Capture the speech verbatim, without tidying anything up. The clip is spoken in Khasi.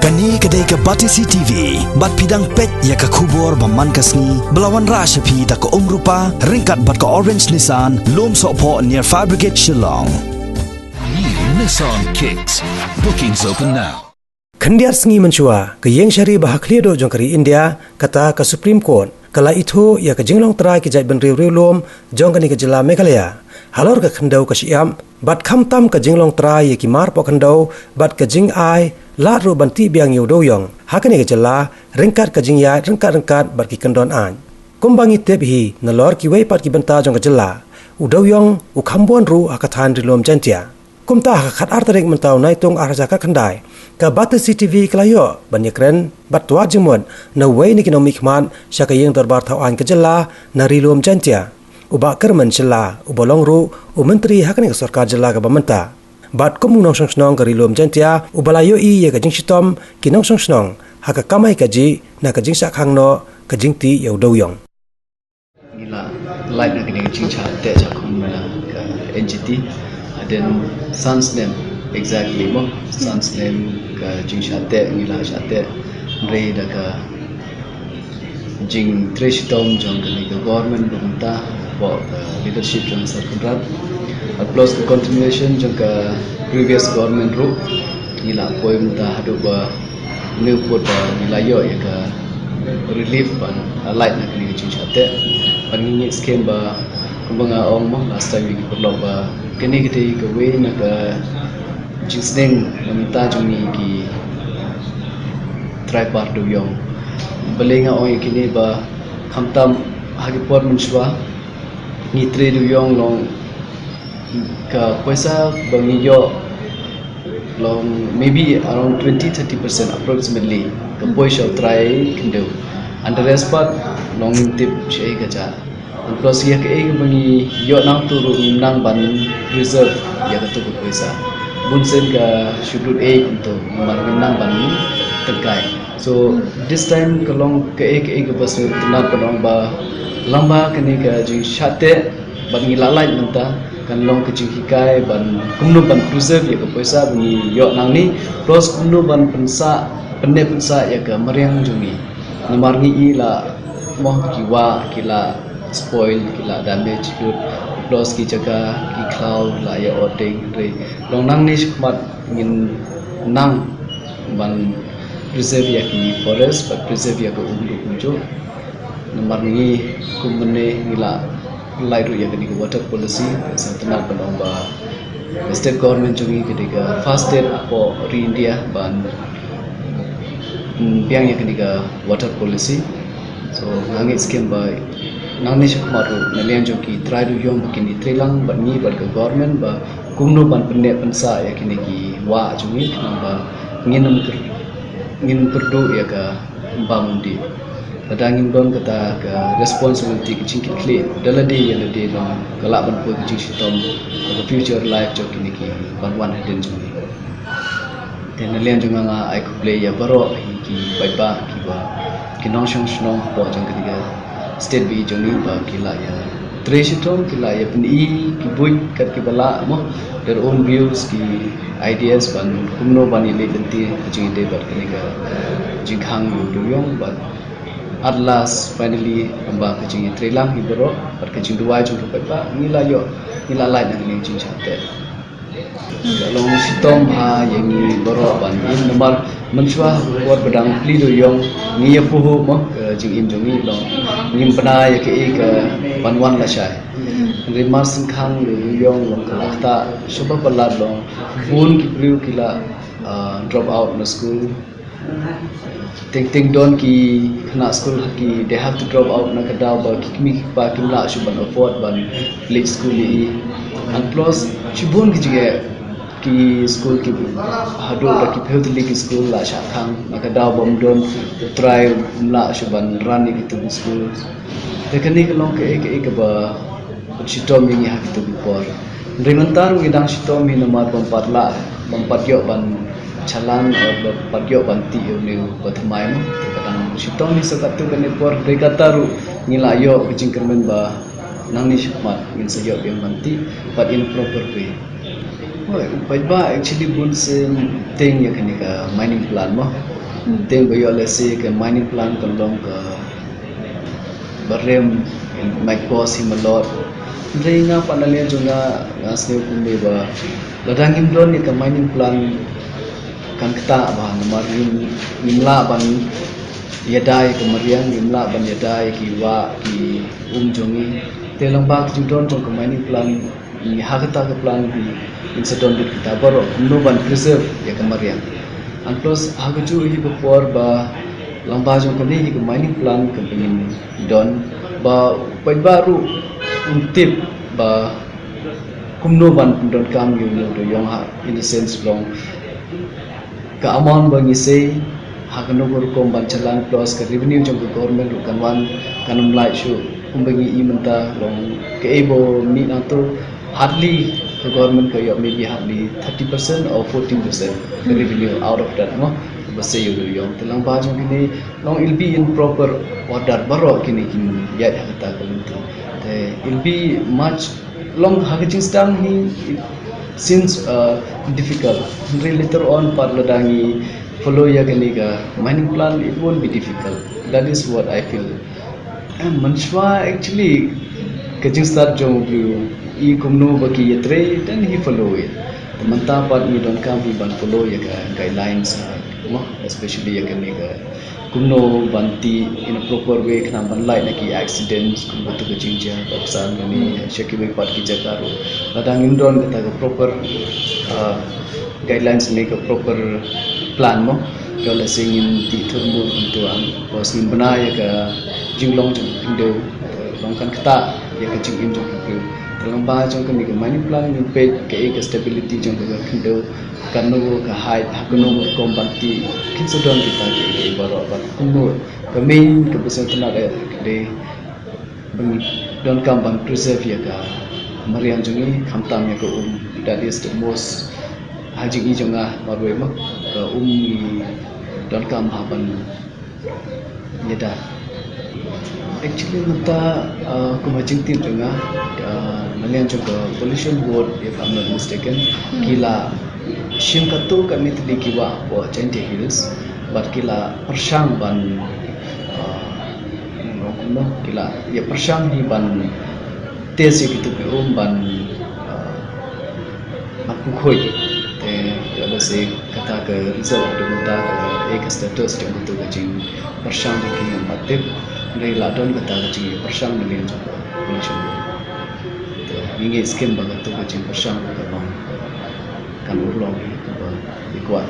Kane ka dei ka Batesi T V, bad phi dang peit ïa ka khubor ba man ka sngi, ba la wanrah sha phi da ka Umrupa, ryngkat bad ka Orange Nissan, Lumsohphoh near Fire Brigade Shillong. New Nissan Kicks. Bookings open now. Khyndiat sngi mynshuwa, ka ïing shari ba ha khlieh duh jong ka ri India, kata ka Supreme Court, ka la ithuh ïa ka jinglong trai ki jaitbynriew riewlum jong kane ka jylla Meghalaya halor ka khyndew ka shyiap, bad khamtam ka jinglong trai ïa ki mar poh khyndew bad ka jingai lad ruh ban tih biang ïa u dewïong ha kane ka jylla, ryngkat ka jingïaid ryngkat ryngkat bad ki kyndon aiñ. Kumba ngi tip hi, nalor kiwei pat ki bynta jong ka jylla, u dewïong u kham bun ruh ha ka thaiñ Ri Lum Jaiñtia. Kumta ha ka khatar tarik mynta u Naitung arhajar khatkhyndai, ka Batesi T V ka la ïoh ban ïakren bad twad jingmut na uwei na ki nongmihkhmat sha ka ïing dorbar thaw aiñ ka jylla na Ri Lum Jaiñtia, u Bah Kyrmen Shylla, uba long ruh u Myntri ha kane ka sorkar jylla kaba mynta, bad kum u nongshong shnong ka Ri Lum Jaiñtia uba la ïohi ïa ka jingshitom ki nongshong shnong ha ka kamai kajih na ka jingshah khang noh ka jingtih ïa u dewïong. Ngi la lait na kane ka jingshah teh shakhmat na ka N G T. Hadien san snem exactly mo. San snem ka jingshah teh ngi la shah teh. Hynrei da ka jingtrei shitom jong kane ka government ba mynta, hapoh ka leadership jong Sir Conrad, plus ka continuation jong ka previous government ruh, ngi la poi mynta haduh ba une u pud ba ngi la ïoh ïa ka relief ban lait na kane ka jingshah teh. Bad ngi ngeit skhem ba kumba nga ong mo last time ïa ki paralok ba kane ka dei kawei na ka jingsneng na bynta jong ngi ki trai par dewïong. Balei nga ong ïa kine ba khamtam ha ki por mynshuwa ngi trei dewïong long ka poisa ba ngi ïoh long maybe around twenty thirty percent approximately ka poi sha u trai khyndew. And the rest part long ngim tip shaei ka jia. And plus ïa kaei kaba ngi ïoh nangta ruh ngim nang ban preserve ïa katu ka poisa. Bun sien ka shu lut ei kumto namar ngim nang ban tyngkai. So this time ka long kaei kaei kaba sngewtynnat ban ong ba lyngba kane ka jingshah teh bad ngi la lait mynta kan long ka jinghikai ban kumno ban preserve ïa ka poisa ba ngi ïoh nangne, plus kumno ban pynsah, pynneh pynsah ïa ka mariang jong ngi. Namar ngi i la mo ki wah ki la spoil, ki la damage lut, plus ki jaka ki khlaw la ïa ot ding. Hynrei long nangne shakhmat ngin nang ban preserve ïa ki forest bad preserve ïa ka um ruh kumjuh. Namar ngi kum mynne ngi la lait ruh ïa kane ka water policy, sngewtynnat ban ong ba ka state government jong ngi ka dei ka first state hapoh ri India ban, mm, biang ïa kane ka water policy. So nga ngeit skhem ba nangne shakhmat ruh na liang jong ki trai dewïong ba kin ïatrei lang bad ngi bad ka government ba kumno ban pynneh pynsah ïa kine ki wah jong ngi khnang ba ngin ym kyr-, ngin kyrduh ïa ka bam dih. Lada ngim don kata ka responsibility ka jingkitkhlieh da lade ïa lade long ka lah ban poi ka jingshitom ha ka future life jong kine ki ban wan hadien jong ngi. Te na liang jong nga nga ai khublei ïa baroh hi ki paidbah kiba ki nongshong shnong hapoh jong kane ka state ba i jong ngi ba ki la ïa trei shitom, ki la ïa pyni ki buit kat kiba lah mo, their own views, ki ideas ban kumno ban ïaleh lynti ka jingïadei bad kane ka jingkhang ïa u dewïong bad at last finally ba ka jingïatreilang hi baroh bad ka jingduwai jong ki paidbah ngi la ïoh, ngi la lait na kane ka jingshah teh. Ka long shitom ha ïa ngi baroh ban im namar mynshuwa ha ka por ba dang plie dewïong ngi ïa puhuh mo ka jingim jong ngi long ngim bna ïa kaei ka ban wan lashai. Hynrei mar sngewkhang dewïong long ka la ktah shuwa ba palat long bun ki briew ki la, ah, drop out na skul. Teng teng don ki khynnah skul ha ki they have to drop out na ka daw ba ki kmie ki kpa kim lah shuh ban afford ban leit skul ïa i. And plus shibun ki jingeh ki skul ki haduh da ki phew tylli ki skul la shah khang na ka daw ba ym don u trai um lah shuh ban run ïa kitu ki skul. Te kane ka long kaei kaei kaba shitom ïa ngi ha kitu ki por. Hynrei mynta ruh ngi dang shitom hi namar bym pat lah, bym pat ïoh ban challan, bym pat ïoh ban tih ïa une u ba thymmai mo. Te ka dang shitom hi sa katto katne por, hynrei kata ruh ngi la ïoh ka jingkyrmen ba nangne shakhmat ngin sa ïoh biang ban tih bad in a proper way. Paidbah actually bun sien teng ïa kane ka mining plan mo. Teng ba ïoh lehse ka mining plan kan long ka barim, might cost him a lot. Hynrei nga pat na liang jong nga, nga sngew kumne ba lada ngim don ïa ka mining plan kan ktah bha namar ngim, ngim lah ban ïada ïa ka mariang, ngim lah ban ïada ïa ki wah ki um jong ngi. Te lyngba ka jingdon jong ka mining plan, ngi ha kata ka plan hi, ngin sa don beit kita baroh kumno ban preserve ïa ka mariang. And plus ha kajuh hi ka por ba lyngba jong kane hi ka mining plan kaba ngin don, ba paidbah ruh un tip ba kumno ban pyndonkam ïa uno uno u ïong ha, in the sense long ka amount ba ngi sei ha kano ka rukom ban challenge, plus ka revenue jong ka government ruh kan wan, kan ym lait shuh. Kumba ngi i mynta long kaei ba mih nangto, hardly ka government ka ïoh maybe hardly thirty percent or fourteen percent ka revenue out of that mo, ba sei ïa u ïong. Te lyngba jong kine long, it'll be in proper order, baroh kine kin ïaid ha kata ka lynti. Te it'll be much long ha ka jingsdang hi, it seems uh, difficult. Hynrei later on pat lada ngi follow ïa kane ka mining plan, it won't be difficult. That is what I feel. Eh, mynshuwa actually ka jingstad jong u briew, i kumno ba ki ïatrei, then he follow it. Te mynta pat ngi donkam hi ban follow ïa ka guidelines, uh, mo, especially ïa kane ka kumno ban tih in a proper way khnang ban lait na ki accidents, kumba tu ka jingjia ka bsa kane sha kiwei pat ki jaka ruh. Lada ngim don kata ka proper, uh, guidelines ne ka proper plan mo, ka lehse ngin tih thurmur kumtu, am, bos ngin bna ïa ka jinglong jong ka khyndew, long kan ktah ïa ka jingim jong ka khyndew. Te lyngba jong kane ka mining plan ngin peit kaei ka stability jong ka khyndew, kano ka height, ha kano ka rukom ban tih, kin sa don kita kiei kiei baroh, bad kumno ka main ka business tynat eh ka dei ba ngi donkam ban preserve ïa ka mariang jong ngi, khamtam ïa ka um. That is the most, ha jingim jong nga marwei mo, ka um ngi donkam ha ban ïada. Actually mynta, uh, kum ha jingtip jong nga, uh, na liang jong ka Pollution Board, if I'm not mistaken, ki la shim katto katne tylli ki wah hapoh Jaintia Hills, bad ki la pyrshang ban, uh, kumno, ki la ïa pyrshang hi ban test ïa kitu ki um ban, uh, ban pynkhuid. Te ïa lehse kata ka result haduh mynta, ka, eh, ka status jong katu ka jingpyrshang jong ki ngam pat tip. Hynrei la don kata ka jingpyrshang na liang jong ka Pollution Board. Te ngi ngeit skhem ba katu ka jingpyrshang ka long, kan urlong hi kaba i kwah.